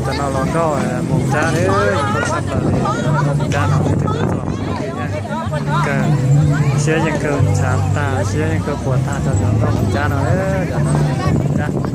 Cov no los nkauj mus cab, nkauj tshaj plaws li. Nkauj mus cab no ib tug tub txom kawg, siab yeej kawg ntshav tag, siab yeej kawg puas tag rau cov nkauj mus cab no, cov no cab.